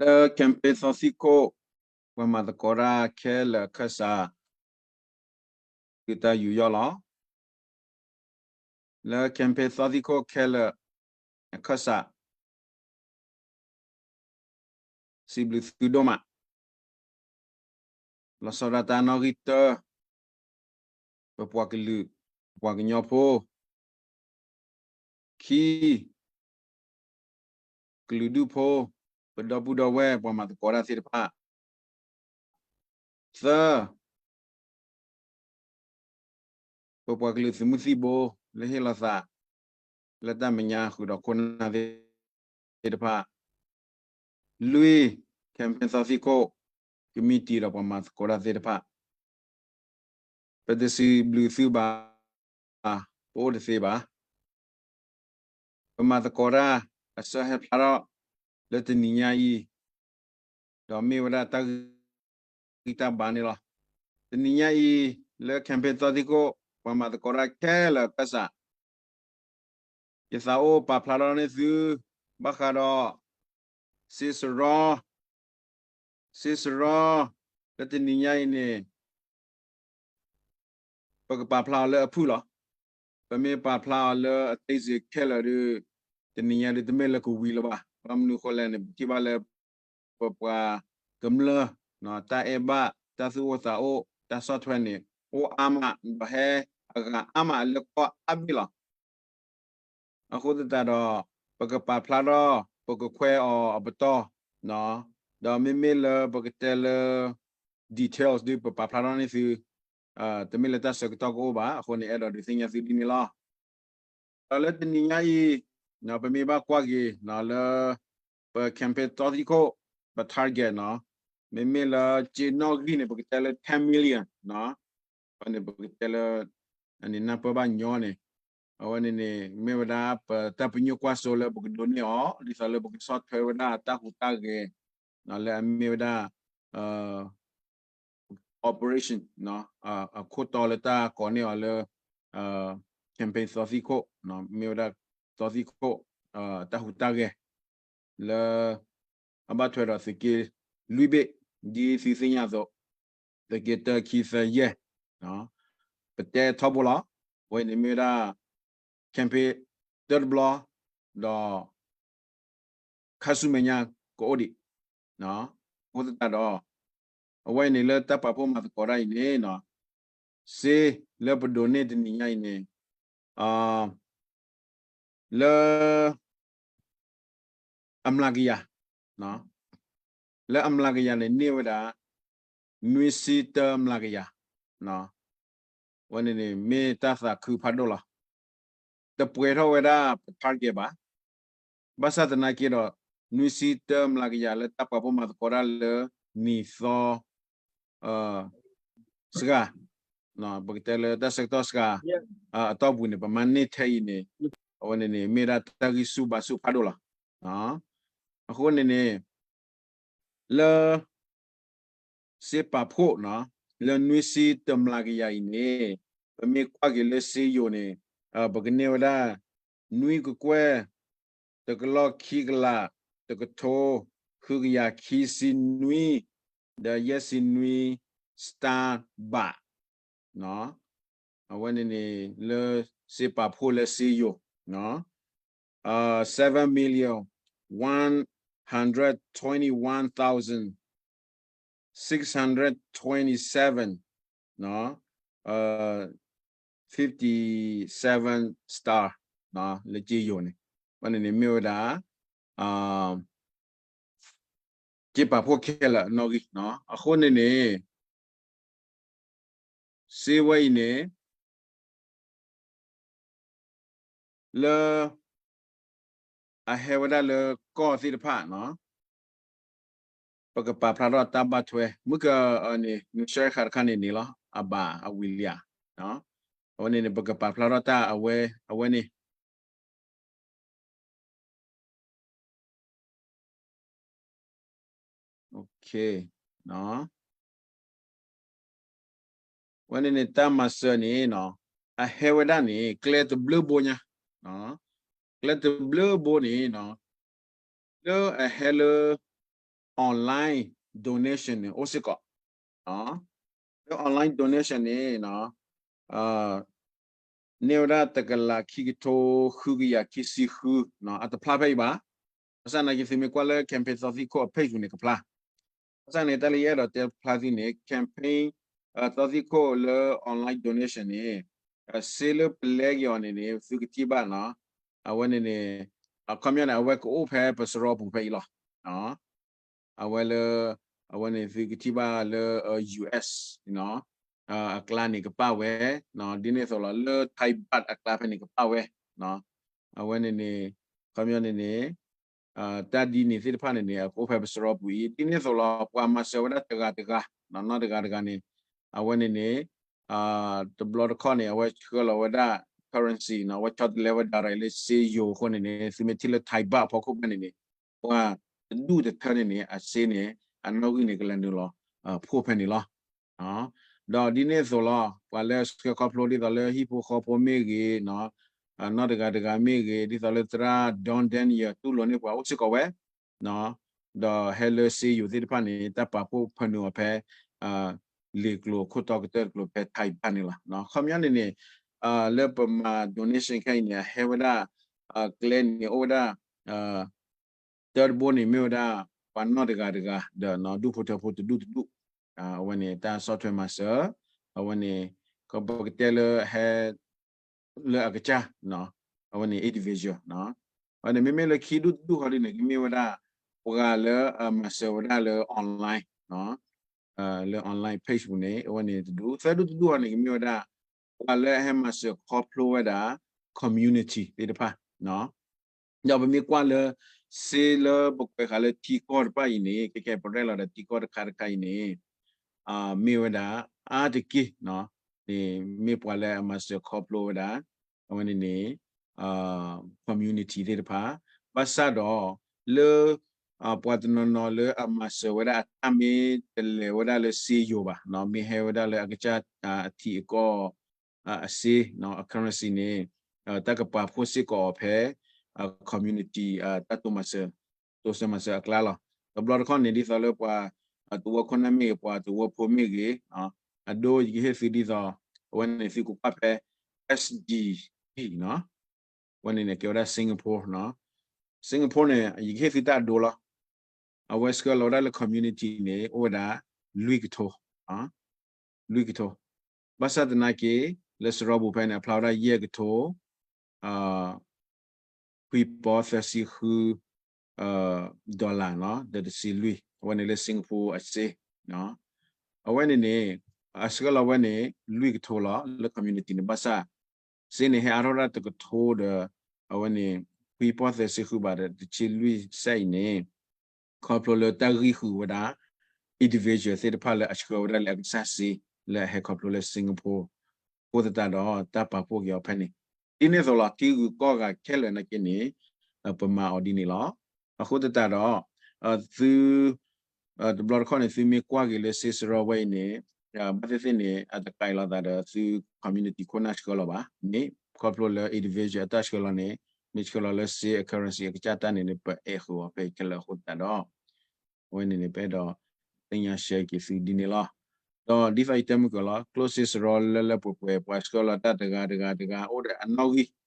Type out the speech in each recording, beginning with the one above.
လၢ campaign သီသံခိၣ် ပှၤမၤသကိးတၢ်ခဲလၢာ်အခၢၣ်စး ဒုးတၢ်ယူးယီၣ်လီၤ. လၢ campaign သီသံခိၣ်ခဲလၢာ်အခၢၣ်စး စံးဘျုးသုဒိၣ်မး. လီၤဆီဒၣ်တၢ်နီၣ်ဂံၢ်တၢ, ပပှၤကလုာ်, ပှၤကညီဖိ, ခံ, ကလုာ်ဒူၣ်ဖိ, ပဒီပုၢ်ဒီဝဲၢ် ပှၤမၤသကိးတၢ်သ့ၣ်တဖၣ်, သၢ, ပပှၤကလုာ်သုးမုၢ်သံၣ်ဘိ လၢဟ့ၣ်လီၤသး လၢတၢ်မဲာ်ညါဃုာ်ဒီးခိၣ်နၢ်သ့ၣ်တဖၣ်, လွံၢ်, campaign သီသံခိၣ် ကမံးတံာ်ဒီးပှၤမၤသကိးတၢ်သ့ၣ်တဖၣ်, ပတစံးဘျုးသုဘၣ်, ပအိၣ်တသ့ဘၣ်. ပမၤသကိးတၢ်အဆၢဟဲဖျါထီၣ် လၢတနံၤညါအံၤ, ဒီးမ့ၢ်ဝဲဒၣ်တၢ်ဂံၢ်တၢ်ဘါန့ၣ်လီၤ. တနံၤညါအံၤ လၢ campaign သီသံခိၣ် ပှၤမၤသကိးတၢ်ခဲလၢာ်အခၢၣ်စး ယသးအိၣ်ပာ်ဖျါထီၣ်န့ၢ်သု ဘၣ်ဃးဒီး စ့စရီ, စ့စရီ လၢတနံၤညါအံၤန့ၣ် ပကပာ်ဖျါအီၤလၢအဖုၣ်လီၤ. ပမ့ၢ်ပာ်ဖျါအီၤလၢအသ့စ့ခဲလၢာ်ဒီး တနံၤညါဒုးတမ့ၢ်လၢကဝံၤလၢၤဘၣ်. ဘၣ်မနုၤအဃိလဲၣ်န့ၣ် ပထံၣ်ဘၣ်လၢ ပပှၤကမျၢၢ် တၢ်အဲၣ်ဘၣ် တၢ်သူၣ်အိၣ်သးအိၣ် တၢ်ဆီၣ်ထွဲန့ၣ် အိၣ်အါမး ဒီးဟဲအဂၤအါမးလၢကီၢ်အါဘ့ၣ်လီၤ. အဃိသတးဒီး ပကပာ်ဖျါထီၣ် ပကခွဲးအီၤအပတီၢ်, ဒီးမ့မ့ၢ်လၢပကတဲလၢ details ဒုး ပပာ်ဖျါထီၣ်န့ၢ်သု, တမ့ၢ်လၢတၢ်ဆၢကတီၢ်ကအိၣ်ဘၣ်. အဃိန့ၣ် အဲၣ်ဒိးဒုးသ့ၣ်ညါသုဒ်န့ၣ်လီၤ. ဒီးလၢတနံၤညါအံၤ ပမ့ၢ်ဘၣ်ကွၢ်က့ၤလၢ ပ campaign သီသံခိၣ် ပ target နီၤ, မ့မ့ၢ်လၢစ့နီၣ်ဂံၢ်န့ၣ် ပကတဲလၢ ten million နီၤ, အဝဲန့ၣ်ပကတဲလၢ အန့ၣ်နၢ်ပၢၢ်ဘၣ်ညီန့ၣ်, အဝဲန့ၣ်န့ၣ် မ့ၢ်ဝဲဒၣ်ပတၢ်ပညိၣ်ကွၢ်စိလၢပကဒိးန့ၢ်အီၤ ဒ်သိးလၢပကဆီၣ်ထွဲဝဲဒၣ်တၢ်ဟူးတၢ်ဂဲၤ လၢအမ့ၢ်ဝဲဒၣ် operation အခိၣ်တီလၢတၢ်ကိးန့ၢ်အီၤလၢ campaign သီသံခိၣ်, မ့ၢ်ဝဲဒၣ်သီသံခိၣ် တၢ်ဟူးတၢ်ဂဲၤ လၢ အဘၣ်ထွဲဒီးသုးက့လွံၢ်ဘ့ၣ် ဒ်သုသ့ၣ်ညါအသိး, သုးက့တၢ ခံ သၢ ယဲၢ်, ပတဲထီဘိလီၤ. အဝဲန့ၣ်မ့ၢ်ဝဲဒၣ် campaign တၢတဘျီ ဒီး ခါဆူမဲာ်ညါကအိၣ်ဒံး, အဃိသတးဒီး အဝဲအံၤန့ၣ်လၢတၢ်ပာ်ဖှိၣ်မၤသကိးတၢ်အံၤန့ၣ် စ့လၢပဒိးန့ၢ်တနံၤညါအံၤန့ၣ် လၢ အမျးကယၤ, လၢအမျးကယၤန့ၣ်န့ၢ်ဝဲဒၣ် နွံဆံတမျးကယၤ, အဝဲန့ၣ်န့ၣ် မ့ၢ်တၢ်သးခုဖးဒိၣ်လီၤ. တပှဲၤထီၣ်ဝဲဒၣ်ပ target ဘၣ်. ဘၣ်ဆၣ်သနာ်က့ဒီး နွံဆံတမျးကယၤလၢတၢ်ပာ်ဖှိၣ်မၤသကိးတၢ်လၢနံၣ်သီ စှၤ, ပကတဲလၢတၢ်ဆၢကတီၢ်စှၤ အတီၢ်ပူၤန့ၣ် ပမၤန့ၢ်ထဲအံၤန့ၣ် အဝဲန့ၣ်န့ၣ် မ့ၢ်ဒၣ်တၢ်ဂံၢ်ဆူၣ်ဘါဆူၣ်ဖးဒိၣ်လီၤ. အဃိန့ၣ်န့ၣ် လၢ စ့ပာ်ဖှိၣ် လၢနွံဆံတမျးကယၤအံၤန့ၣ် ပမ့ၢ်ကွၢ်က့ၤလၢစ့ယိၤန့ၣ် ပကန့ၢ်ဝဲဒၣ် နွံကကွဲၢ် တကလီၢ်ခံကလး တကထိ ဃုကယၤခံဆံနွံ ဒီးယဲၢ်ဆံနွံ star ဘး အဝဲန့ၣ်န့ၣ် လၢစ့ပာ်ဖှိၣ်လၢစ့ယိၤ seven million one hundred twenty one thousand six hundred twenty seven fifty seven star လၢစ့ယိၤန့ၣ် အဝဲန့ၣ်န့ၣ်မ့ၢ်ဝဲဒၣ် စ့ပာ်ဖှိၣ်ခဲလၢာ်နီၣ်ဂံၢ် အဃိန့ၣ်န့ၣ် စ့ဝဲအံၤန့ၣ် လၢ အဟဲဝဲဒၣ်လၢကီၢ်သ့ၣ်တဖၣ် ပကပာ်ဖျါထီၣ်တၢ်ဘၣ်ထွဲ မုၢ်ကန့ၣ် နုၤရှဲခါတခါန့ၣ်န့ၣ်လီၤ အဘၣ်အဝံၤလံဧါ အဝဲန့ၣ်န့ၣ် ပကပာ်ဖျါထီၣ်တၢ်အဝဲ အဝဲန့ၣ် ဝဲန့ၣ်န့ၣ် တၢ်မၤစၢၤန့ၣ် အဟဲဝဲဒၣ်န့ၣ် ကျဲတဘျုးဘိညါ ကျဲတဘျုးဘိန့ၣ် လၢအဟဲလၢ online donation န့ၣ် အိၣ်စ့ၢ်ကီး, လၢ online donation န့ၣ် န့ၢ်ဝဲဒၣ်တကလးခံကထိဃုကယၤခံဆံဃု, အတဖျါဖဲအံၤဘၣ်. ဘၣ်ဆၣ်သနာ်က့ သုမ့ၢ်ကွၢ်လၢ campaign သီသံခိၣ်အ page န့ၣ် ကဖျါ. ဘၣ်ဆၣ်န့ၣ် တၢ်လၢယအဲၣ်ဒိးတဲဖျါသုန့ၣ် campaign သီသံခိၣ်လၢ online donation န့ၣ် စ့လၢပလဲက့ၤအီၤန့ၣ်န့ၣ် သုကထံၣ်ဘၣ်နီၤ. အဝဲန့ၣ်န့ၣ် အခီပညီန့ၣ် အဝဲကအိၣ်ဖဲပစရီပူၤဖဲအံၤလီၤ. အဝဲလၢ အဝဲန့ၣ်သုကထံၣ်ဘၣ်လၢ US အကျါန့ၣ်ကပာ်ဝဲ, ဒ်န့ၣ်အသိးလီၤ လၢ Thai baht အကျါဖဲန့ၣ်ကပာ်ဝဲ. အဝဲန့ၣ်န့ၣ် အခီပညီန့ၣ်န့ၣ် တၢ်ဒ်န့ၣ်သ့ၣ်တဖၣ်န့ၣ်န့ၣ် အကအိၣ်ဖဲပစရီပူၤအံၤ ဒ်န့ၣ်အသိးလီၤ ပှၤမၤစၢၤဝဲဒၣ်တဂၤတဂၤ, နီၢ်တဂၤတဂၤန့ၣ် အဝဲန့ၣ်န့ၣ် တဘျီတခီၣ်န့ၣ် အဝဲဆှၢလီၤဝဲဒၣ် currency နီၤ, အဝဲဆီတလဲဝဲဒၣ်လၢစ့ယိၤအဃိန့ၣ်န့ၣ် သုမ့ၢ်ထံၣ်လၢ Thai baht အဖီခိၣ်ဖဲန့ၣ်န့ၣ် ပှၤတဒူၣ်တထၢန့ၣ်န့ၣ် အစ့န့ၣ် အနီၣ်ဂံၢ်န့ၣ် ကလဲၤနုာ်လီၤဖှိၣ်ဖဲန့ၣ်လီၤ. ဒီးဒ်န့ၣ်အသိးလီၤ ပှၤလၢဆှၢခီဖျိဒ်သိးလၢဟံၣ်ဖိဃီဖိမ့ၢ်ဂ့ၤ, နီၢ်တဂၤတဂၤမ့ၢ်ဂ့ၤ, ဒ်သိးလၢသရၣ် Don Daniel တူၢ်လိာ်န့ၢ်ပှၤအိၣ်စ့ၢ်ကီးဝဲ ဒီးဟဲလၢစ့ယိၤသ့ၣ်တဖၣ်န့ၣ် တၢ်ပာ်ဖှိၣ်ဖၢနုာ်အီၤဖဲ လံာ်ကျိၤခိၣ်တီကတၢၢ်တကျိၤဖဲ Thai baht န့ၣ်လီၤ. အခီပညီန့ၣ်န့ၣ် လၢပမၤ donation ခဲအံၤန့ၣ် အဟဲဝဲဒၣ် ကျဲန့ၣ်အိၣ်ဝဲဒၣ် တၢတဘိန့ၣ်မ့ၢ်ဝဲဒၣ် ပှၤနီၢ်တဂၤတဂၤ ဒီးဒူၣ်ဖိထၢဖိတဒူၣ်တဒူၣ်, အဝဲန့ၣ်တၢ်ဆီၣ်ထွဲမၤစၢၤ, အဝဲန့ၣ် ပကတဲလၢဟဲ လၢအကစၢ် အဝဲန့ၣ် individual အဝဲန့ၣ် မ့မ့ၢ်လၢခံဒူၣ်တဒူၣ်ဃီဒ်န့ၣ် ကမ့ၢ်ဝဲဒၣ် ပှၤလၢအမၤစၢၤဝဲဒၣ်လၢ online လၢ online page ပူၤန့ၣ် အဝဲန့ၣ်တဒူၣ်, သၢဒူၣ်တဒူၣ်ဃီန့ၣ် ကမ့ၢ်ဝဲဒၣ် ပှၤလၢအဟဲမၤစၢၤခီဖျိဝဲဒၣ် community သ့ၣ်တဖၣ် ဒီးပမ့ၢ်ကွၢ်လၢ စ့လၢပကွဲးဃာ်လၢထံကီၢ်တဖၣ်အံၤန့ၣ် ခဲကဲပရဲၣ်လီၤဒီးထံကီၣ်တခါတခါအံၤန့ၣ် မ့ၢ်ဝဲဒၣ် အါတက့ၢ် န့ၣ်မ့ၢ်ပှၤလၢအမၤစၢၤခီဖျိဝဲဒၣ် အဝဲန့ၣ်န့ၣ် community သ့ၣ်တဖၣ် ဘၣ်ဆၣ်ဒီး လၢ ပှၤတနီၤနီၤလၢအမၤစၢၤဝဲဒၣ်အတၢ်မ့ၢ်တလဲၤဝဲဒၣ်လၢစ့ယိၤဘၣ် မ့ၢ်ဟဲဝဲဒၣ်လၢအကစၢ်အထံအကီၢ် အစ့ အ currency န့ၣ် တၢ်ကပာ်ဖှိၣ်စ့ၢ်ကီးအီၤဖဲ community တၢ်တိစၢၤမၤစၢၤအကျါလီၤ. တဘျီတခီၣ်န့ၣ် ဒ်သိးလၢပှၤ သဝီခိၣ်နၢ်မ့ၢ်ဂ့ၤ ပှၤသဝီဖိမ့ၢ်ဂ့ၤ အဒိ ယကဟ့ၣ်သုဒ်သိး အဝဲန့ၣ်သုကကွၢ်ဖဲ S D P န့ၣ် အဝဲန့ၣ်န့ၣ် ကဲဝဲဒၣ် Singapore န့ၣ် Singapore န့ၣ် ယကဟ့ၣ်သုတၢ်အဒိလီၤ. အဝဲဆှၢလီၤဝဲဒၣ်လၢ community န့ၣ် အိၣ်ဝဲဒၣ် လွံၢ်ကထိ လွံၢ်ကထိ ဘၣ်ဆၣ်သနာ်က့ လၢစရီပူၤဖဲန့ၣ် အဖျါဝဲဒၣ်ယဲၢ်ကထိ ခွံပီသၢဆံဃု dollar ဒီးတဆံလွံၢ် အဝဲန့ၣ်လၢ Singapore အစ့ အဝဲန့ၣ်န့ၣ် အဆှၢလီၤဝဲန့ၣ် လွံၢ်ကထိလီၤ လၢ community န့ၣ် ဘၣ်ဆၣ် စ့န့ၣ် ဟဲအါထီၣ်ဒၣ်တကထိဒီး အဝဲန့ၣ် ခွံပီသၢဆံဃုဘၣ်ဒီး တဆံလွံၢ်စဲအံၤန့ၣ် ခီဖျိလၢတၢ်ဂံၢ်ဃုာ်ဝဲဒၣ် individual သ့ၣ်တဖၣ်လၢအဆှၢဝဲဒၣ်လၢအကစၢ်စ့ လၢအဟဲခီဖျိလၢ Singapore အဃိသတးဒီး တၢ်ပာ်ဖှိၣ်က့ၤအီၤဖဲန့ၣ် ဒ်န့ၣ်အသိးလီၤ ထံဂုၤကီၢ်ဂၤခဲလၢာ်နာ်က့န့ၣ် ပမၤအီၤဒ်န့ၣ်လီၤ. အဃိသတးဒီး သု တဘျီတခီၣ်န့ၣ် သုမ့ၢ်ကွၢ်က့ၤလၢစ့စရီဝဲအံၤန့ၣ် ဘၣ်သ့ၣ်သ့ၣ်န့ၣ် အတကဲလိာ်သးဒီးသု community ခိၣ်နၢ်ဆှၢလီၤဘၣ်န့ၣ် ခီဖျိလၢ individual အတၢ်ဆှၢလီၤန့ၣ် မ့ၢ်ဆှၢလီၤလၢစ့အ currency အကစၢ်တၢ်န့ၣ်န့ၣ် ပအဲၣ်ဃုာ်အီၤဖဲခဲလၢာ်အဃိသတးဒီး အဝဲန့ၣ်န့ၣ် ပအဲၣ်ဒိးသ့ၣ်ညါ share က့ၤသုဒ်န့ၣ်လီၤ. ဒီးဒ်သိးယတဲမုၢ်ကၢၤလီၤ ကျိၣ်စ့စရီလၢလၢပှဲၤပှဲၤ ပှၤဆှၢလီၤတၢ်တဂၤတဂၤတဂၤ အိၣ်ဒီးအနီၣ်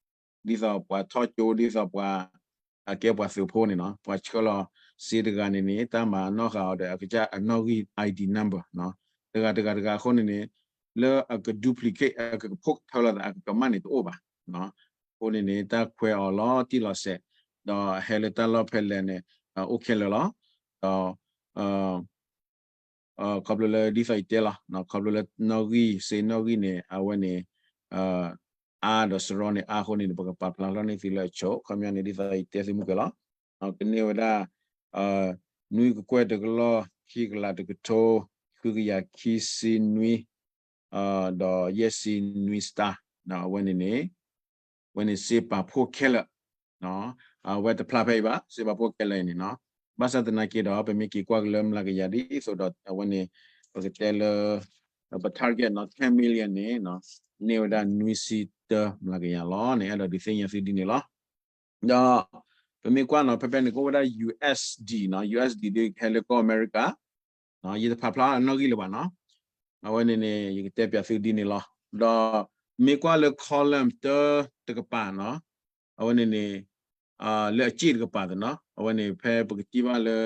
ဂံၢ် ဒ်သိးပှၤထီၣ်ကၠိ ဒ်သိးပှၤ အကဲပှၤသုးဖိန့ၣ်နီၤ ပှၤဆှၢလီၤစ့တဂၤန့ၣ်န့ၣ် တၢ်မၤနီၣ်ဃာ်အီၤဒီးအကစၢ်အနီၣ်ဂံၢ် I D number တဂၤတဂၤတဂၤအဃိန့ၣ်န့ၣ် လၢအက duplicate အကကဖိးကထၢလိာ်သး အကကမၣ်န့ၣ်တအိၣ်ဘၣ်. အဃိန့ၣ်န့ၣ် တၢ်ခွဲးအီၤလီၤတံၢ်လီၤဆဲး ဒီးဟဲလၢတၢ်လီၢ်ဖဲလဲၣ်န့ၣ် အိၣ်ခဲလၢာ်လီၤ. ဒီး ခီဖျိလၢဒ်သိးယတဲလီၤ ခီဖျိလၢနီၣ်ဂံၢ် စ့နီၣ်ဂံၢ်န့ၣ် အဝဲန့ၣ် အါဒီးစရီန့ၣ် အါအဃိန့ၣ် ပကပာ်ဖျါထီၣ်န့ၢ်သုလၢအဆိ ခီပညီန့ၣ် ဒ်သိးယတဲသုမုၢ်ကၢၤလီၤ. ကန့ၢ်ဝဲဒၣ် နွံကကွဲၢ်တကလီၢ် ခံကလးတကထိ ဃုကယၤခံဆံနွံ ဒီးယဲၢ်ဆံနွံ star အဝဲန့ၣ်န့ၣ် အဝဲန့ၣ်စ့ပာ်ဖှိၣ်ခဲလၢာ် အဝဲတဖျါဖဲအံၤဘၣ် စ့ပာ်ဖှိၣ်ခဲလၢာ်အံၤန့ၣ်နီၤ. ဘၣ်ဆၣ်သနာ်က့ဒီး ပမ့ၢ်က့ၤကွၢ်က့ၤလၢမျးကယၤဒ်သိးဒီး အဝဲန့ၣ် ပကတဲလၢ ပ target နီၤ ten million န့ၣ် န့ၢ်ဝဲဒၣ်နွံဆံတၢမျးကယၤလီၤန့ၣ် အဲၣ်ဒိးဒုးသ့ၣ်ညါသုဒ်န့ၣ်လီၤ. ဒီး ပမ့ၢ်ကွၢ်နီၤ ဖဲဖဲန့ၣ်ကအိၣ်ဝဲဒၣ် ယူၢ်အ့ၣ်စ့ၣ်ဒံၣ်နီၤ, ယူၢ်အ့ၣ်စ့ၣ်ဒံၣ်ဒုးကဟဲလၢကီၢ်အမဲရကၤ, ယတဖးဖျါအနီၣ်ဂံၢ်လၢၤဘၣ်နီၤ. အဝဲန့ၣ်န့ၣ် ယကတဲပၠးသုဒ်န့ၣ်လီၤ. ဒီးမ့ၢ်ကွၢ်လၢ column တၢတကပၤနီၤ, အဝဲန့ၣ်န့ၣ် လၢအစ့ၣ်တကပၤသ့ၣ်နီၤ, အဝဲန့ၣ်ဖဲပကထံၣ်ဘၣ်လၢ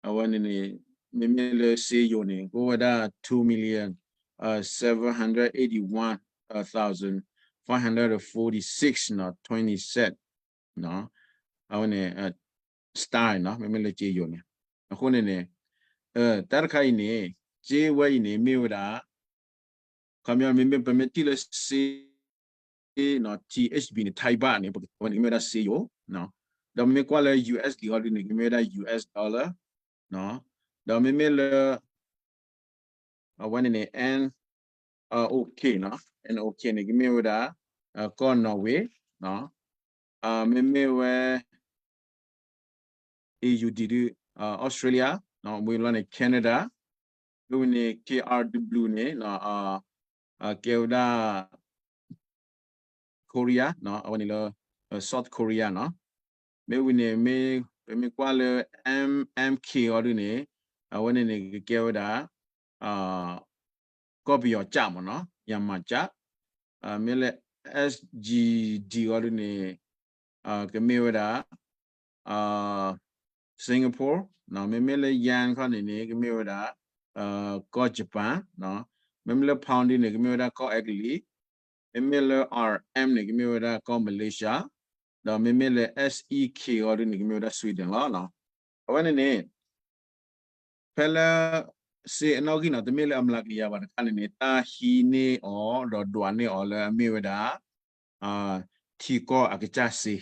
အဝဲန့ၣ်န့ၣ် မ့မ့ၢ်လၢစ့ယိၤန့ၣ် ကအိၣ်ဝဲဒၣ် two million seven hundred eighty one thousand five hundred forty six နီၤ twenty cent နီၤ, အဝဲန့ၣ် style နီၤ, မ့မ့ၢ်လၢစ့ယိၤန့ၣ်. အဃိန့ၣ်န့ၣ် တၢ်တခါအံၤန့ၣ် စ့ဝဲအံၤန့ၣ် မ့ၢ်ဝဲဒၣ် ခီပညီ မ့မ့ၢ်ပမ့ၢ်ထံၣ်လၢစ့ ထံ H B န့ၣ် Thai baht န့ၣ် ပကတဲဝဲန့ၣ် ကမ့ၢ်ဝဲဒၣ်စ့ယိၤ, ဒီးမ့မ့ၢ်ကွၢ်လၢ ယူၢ်အ့ၣ်စ့ၣ်ဒံၣ် အီၤဒုးန့ၣ် ကမ့ၢ်ဝဲဒၣ် ယူၢ်အ့ၣ် dollar, ဒီးမ့မ့ၢ်လၢ အဝဲန့ၣ်န့ၣ် N O K နီၤ, N O K န့ၣ် ကမ့ၢ်ဝဲဒၣ် ကီၢ် Norway, မ့မ့ၢ်ဝဲ A U D ဒုး Australia, ဝံၤလီၤန့ၣ် Canada, မ့ၢ်ဝံၤန့ၣ် K R W န့ၣ် ကဲဝဲဒၣ် Korea, အဝဲန့ၣ်လၢ South Korea နီၤ. မ့ၢ်ဝံၤန့ၣ် မ့ၢ်ပမ့ၢ်ကွၢ်လၢ M M K အီၤဒုးန့ၣ် အဝဲန့ၣ်န့ၣ် ကကဲဝဲဒၣ် ကီၢ်ပယီၤကၠၣ်မ့ၢ်နီၤ, မြန်မာကျပ်, မ့ၢ်လၢ S G D အီၤဒုးန့ၣ် ကမ့ၢ်ဝဲဒၣ် Singapore, မ့မ့ၢ်လၢ yen ခီန့ၣ်န့ၣ် ကမ့ၢ်ဝဲဒၣ် ကီၢ် Japan, မ့မ့ၢ်လၢ pound ဒုးန့ၣ် ကမ့ၢ်ဝဲဒၣ်ကီၢ်အဲကလံး, မ့မ့ၢ်လၢ R M န့ၣ် ကမ့ၢ်ဝဲဒၣ်ကီၢ် Malaysia, ဒီးမ့မ့ၢ်လၢ S E K အီၤဒုးန့ၣ် ကမ့ၢ်ဝဲဒၣ် Sweden လီၤ. အဝဲန့ၣ်န့ၣ် ဖဲလၢ စ့အနီၣ်ဂံၢ်နီၤ, တမ့ၢ်လၢအမျးကယၤဘၣ်တခါန့ၣ်န့ၣ် တၢ်ဟံးန့ၢ်အီၤဒီးဒွးန့ၢ်အီၤလၢအမ့ၢ်ဝဲဒၣ် ထံကီၢ်အကစၢ်စ့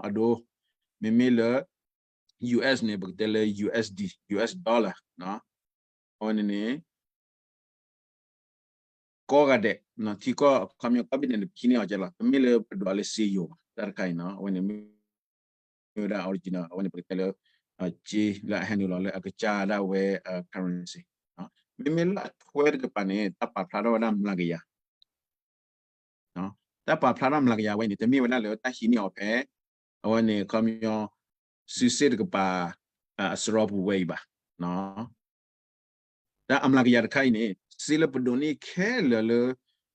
အဒိ မ့မ့ၢ်လၢ U S န့ၣ် ပကတဲလၢ U S D, U S dollar, အဝဲန့ၣ်န့ၣ် ကိးဂၤဒဲး ထံကီၢ်ခီပညီကိးဘ့ၣ်န့ၣ် ပဟံးန့ၢ်အီၤကဲလီၤ, တမ့ၢ်လၢပဒွးလၢစ့ယိၤဘၣ်, တၢ်တခါအံၤနီၤ, အဝဲန့ၣ်မ့ၢ်ဝဲဒၣ် original, အဝဲန့ၣ်ပကတဲလၢ စ့လၢအဟဲနုာ်လီၤလၢအကစၢ်ဒၣ်ဝဲ currency, မ့မ့ၢ်လၢအထွဲတကပၤန့ၣ် တၢ်ပာ်ဖျါထီၣ်ဝဲဒၣ်မျးကယၤ တၢ်ပာ်ဖျါထီၣ်မျးကယၤဝဲန့ၣ် တမ့ၢ်ဝဲဒၣ်လၢတၢ်ဟံးန့ၢ်အီၤဖဲ အဝဲန့ၣ်ခီပညီ စုစ့တကပၤ အစရီပူၤဝဲအံၤဘၣ်. တၢ်အမျးကယၤတခါအံၤန့ၣ် စ့လၢပဒိးန့ၢ်ခဲလၢာ်လၢ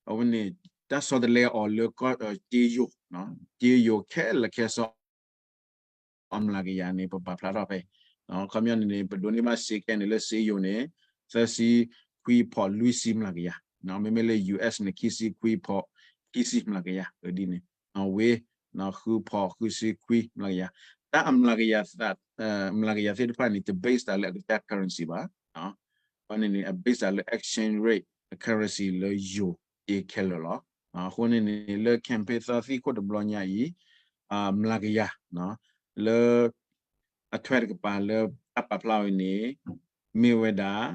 အဝဲန့ၣ် တၢ်ဆီတလဲအီၤလၢ စ့ယိၤ, စ့ယိၤခဲလၢာ်ခဲဆ့ အမျးကယၤန့ၣ် ပပာ်ဖျါထီၣ်ဖဲ ခီပညီန့ၣ်န့ၣ် ပဒိးန့ၢ်ဘၣ်စ့ခဲန့ၣ်လၢစ့ယိၤန့ၣ် သၢဆံခွံဖီးလွံၢ်ဆံမျးကယၤ, မ့မ့ၢ်လၢ U S န့ၣ် ခံဆံခွံဖီးခံဆံမျးကယၤ, ဒ်န့ၣ် Norway ဃုဖီးဃုဆံခွံမျးကယၤ, တၢ်အမျးကယၤ မျးကယၤသ့ၣ်တဖၣ်န့ၣ် တ base တၢ်လၢအကစၢ် currency ဘၣ်, အန့ၣ်န့ၣ် အ base တၢ်လၢ exchange rate currency လၢယိၤစ့ခဲလၢာ်လီၤ. အဃိန့ၣ်န့ၣ် လၢ campaign သီသံၣ်ခိၣ်တဘျီညါအံၤ မျးကယၤ လၢ အထွဲတကပၤလၢတၢ်ပာ်ဖျါဝဲန့ၣ် မ့ၢ်ဝဲဒၣ်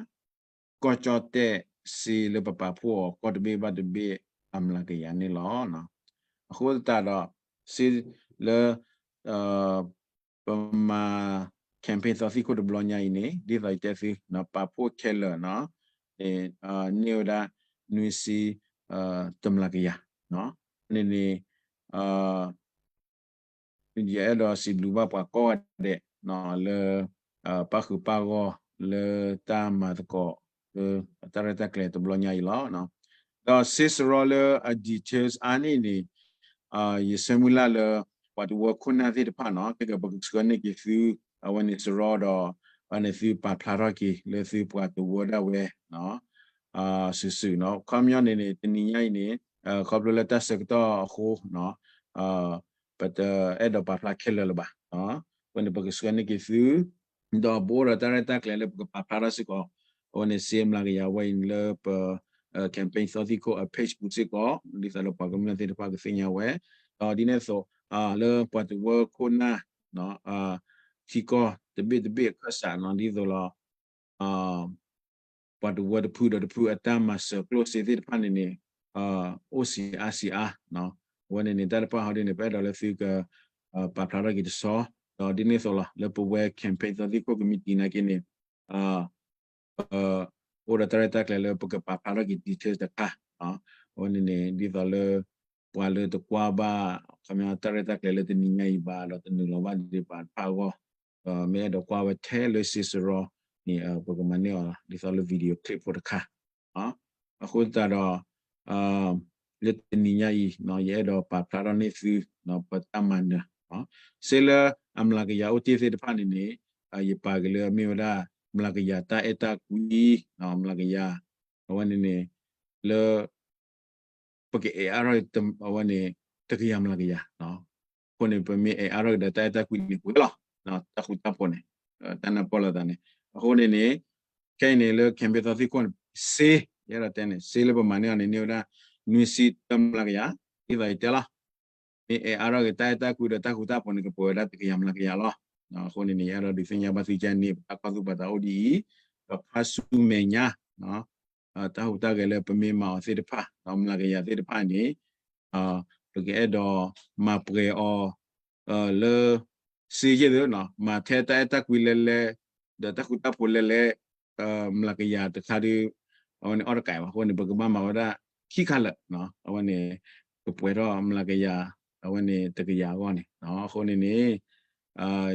ကီၢ်ကၠီၣ်တဲၣ်စ့လၢပပာ်ဖှိၣ်အီၤ ကီၢ်တဘ့ၣ်ဘၣ်တဘ့ၣ်အမျးကယၤန့ၣ်လီၤ. အဃိသတးဒီး စ့လၢ ပမၤ campaign သီသံၣ်ခိၣ်တဘျီညါအံၤန့ၣ် ဒ်သိးယတဲသု ပာ်ဖှိၣ်ခဲလၢာ် န့ၣ် န့ၢ်ဝဲဒၣ် နွံဆံ တမျးကယၤ န့ၣ်န့ၣ် ယအဲၣ်ဒိးစံးဘျုးဘၣ်ပှၤကိးဂၤဒဲး လၢ ပၣ်ဃုာ်ပၣ်ဂီၢ်လၢတၢ်မၤသကိး လၢအတၢ်ရဲၣ်တၢ်ကျဲၤတဘျီညါအံၤလီၤ. ဒီးစ့စရီလၢအ details အါန့ၢ်န့ၣ် ယဆၢမုၢ်လၢ်လၢ ပှၤတဝၢခိၣ်နၢ်သ့ၣ်တဖၣ်နီၤ ခဲကပကဆှၢန့ၢ်က့ၤသု အဝဲန့ၣ်စရီဒီး အန့ၣ်သုပာ်ဖျါထီၣ်က့ၤလၢသုပှၤတဝၢဒၣ်ဝဲ စုာ်စုာ်နီၤ. ခီပညီန့ၣ်န့ၣ် တနံၤညါအံၤန့ၣ် ခီဖျိလၢတၢ်ဆၢကတီၢ်အဃိ ပတအဲၣ်ဒိးပာ်ဖျါခဲလၢာ်လၢၤဘၣ်. အဝဲန့ၣ်ပကဆှၢန့ၢ်က့ၤသု ဒီးပအိၣ်ဒီးတၢ်ရဲၣ်တၢ်ကျဲၤလၢပကပာ်ဖျါထီၣ်စ့ၢ်ကီး အဝဲန့ၣ်စ့မျးကယၤဝဲအံၤလၢပ campaign သီသံၣ်ခိၣ်အ page ပူၤစ့ၢ်ကီး ဒ်သိးလၢပှၤကမျၢၢ်သ့ၣ်တဖၣ်ကသ့ၣ်ညါဝဲ ဒီးဒ်န့ၣ်အသိး လၢပှၤတဝၢခိၣ်နၢ် ထံကီၢ်တဘ့ၣ်တဘ့ၣ်အခၢၣ်စးနီၤ ဒ်သိးလီၤ ပှၤတဝၢတဖုဒီးတဖုအတၢ်မၤစၢၤကျိၣ်စ့သ့ၣ်တဖၣ်န့ၣ်န့ၣ် အိၣ်ဆံးအါဆံးအါ အဝဲန့ၣ်န့ၣ် တၢ်တဖၣ်ဟီဒ်န့ၣ် ပအဲၣ်ဒိးလၢသုက ပာ်ဖျါထီၣ်က့ၤတဆီ ဒီးဒ်န့ၣ်အသိးလီၤ လၢပဝဲ campaign သီသံၣ်ခိၣ်ကမံးတံာ်နာ်က့န့ၣ် ပအိၣ်ဒီးတၢ်ရဲၣ်တၢ်ကျဲၤလၢပကပာ်ဖျါထီၣ်က့ၤ details တခါ အဝဲန့ၣ်န့ၣ် ဒ်သိးလၢ ပှၤလၢတကွၢ်ဘၣ် ခီပညီတၢ်ရဲၣ်တၢ်ကျဲၤလၢတနံၤညါအံၤဘၣ် ဒီးတနုာ်လီၤဘၣ်ဒံးဘၣ်တဖၣ်အဂီၢ်, ဒီးမ့ၢ်အဲၣ်ဒိးကွၢ်ဝဲထဲလၢစ့စရီန့ၣ် ပကမၤန့ၢ်အီၤဒ်သိးလၢ video clip ဖိတခါ အဃိသတးဒီး လၢတနံၤညါအံၤ ယအဲၣ်ဒိးပာ်ဖျါထီၣ်န့ၢ်သု ပတၢ်မၤနၢၤ စ့လၢအမျးကယၤအိၣ်တ့ၢ်သ့ၣ်တဖၣ်န့ၣ်န့ၣ် ယပာ်က့ၤလၢအမ့ၢ်ဝဲဒၣ် မျးကယၤတၢ်အဲၣ်တၢ်ကွံ မျးကယၤ အဝဲန့ၣ်န့ၣ် လၢ ပကအဲၣ်အါထီၣ်အဝဲန့ၣ် တကယၤမျးကယၤ အဃိန့ၣ် ပမ့ၢ်အဲၣ်အါထီၣ်က့ၤဒီးတၢ်အဲၣ်တၢ်ကွံန့ၣ် ပှဲၤလီၤ တၢ်ဃူတၢ်ဖိးန့ၣ် တၢ်နၢ်ပၢၢ်လိာ်သးန့ၣ် အဃိန့ၣ်န့ၣ် ခဲအံၤန့ၣ်လၢ campaign သီသံၣ်ခိၣ်န့ၣ် စ့ ယအဲၣ်ဒိးတဲန့ၣ် စ့လၢပမၤန့ၢ်အီၤန့ၣ် န့ၢ်ဝဲဒၣ် နွံဆံတမျးကယၤ ဒ်သိးယတဲလီၤ မ့ၢ်အဲၣ်အါထီၣ်က့ၤတၢ်အဲၣ်တၢ်ကွံဒီးတၢ်ဃူတၢ်ဖိးန့ၣ် ကပှဲၤဝဲဒၣ်တကယၤမျးကယၤလီၤ. အဃိန့ၣ်န့ၣ် ယအဲၣ်ဒိးဒုးသ့ၣ်ညါဘၣ်သုကန့ၣ် ပတၢ်ကွၢ်သူၣ်ပာ်သးအိၣ်ဒ်အံၤ ဒီးခါဆူမဲာ်ညါ တၢ်ဟူးတၢ်ဂဲၤလၢပမ့ၢ်မၤအီၤသ့ၣ်တဖၣ် ဒီးမျးကယၤသ့ၣ်တဖၣ်န့ၣ် ပကအဲၣ်ဒိးမၤပှဲၤအီၤ လၢ စ့ယဲၢ်သ့ၣ် မၤထဲတၢ်အဲၣ်တၢ်ကွံလဲၤလဲၤ ဒီးတၢ်ဃူတၢ်ဖိးလဲၤလဲၤ မျးကယၤတခါဒီး အဝဲန့ၣ်အီၣ်တကးဘၣ် အဃိန့ၣ် ပကဘၣ်မၤဝဲဒၣ်ခံခါလၢာ် အဝဲန့ၣ် ကပှဲၤထီၣ်မျးကယၤ အဝဲန့ၣ်တကယၤအဂီၢ်န့ၣ် အဃိန့ၣ်န့ၣ်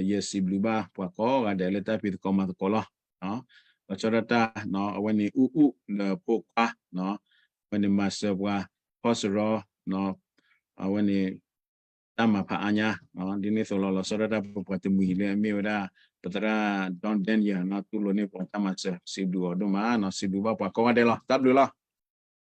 ယစံးဘျုးဘၣ်ပှၤကိးဂၤဒဲးလၢတၢ်ဖံးသကိးမၤသကိးလီၤ. လီၤဆီဒၣ်တၢ် အဝဲန့ၣ်အူအူဒီးဖိခွါ အဝဲန့ၣ်မၤစၢၤပှၤ ဖီစရီ အဝဲန့ၣ် တၢ်မၤဖးအါညါ ဒ်န့ၣ်အသိးလီၤ လီၤဆီဒၣ်တၢ်ပပှၤတမှံၤလၢအမ့ၢ်ဝဲဒၣ် ပသရၣ် Don Daniel တူၢ်လိာ်န့ၢ်ပှၤတၢ်မၤစၢၤ စံးဘျုးအီၤဒိၣ်မး စံးဘျုးဘၣ်ပှၤကိးဂၤဒဲးလီၤ တၢ်ဘျုးလီၤ.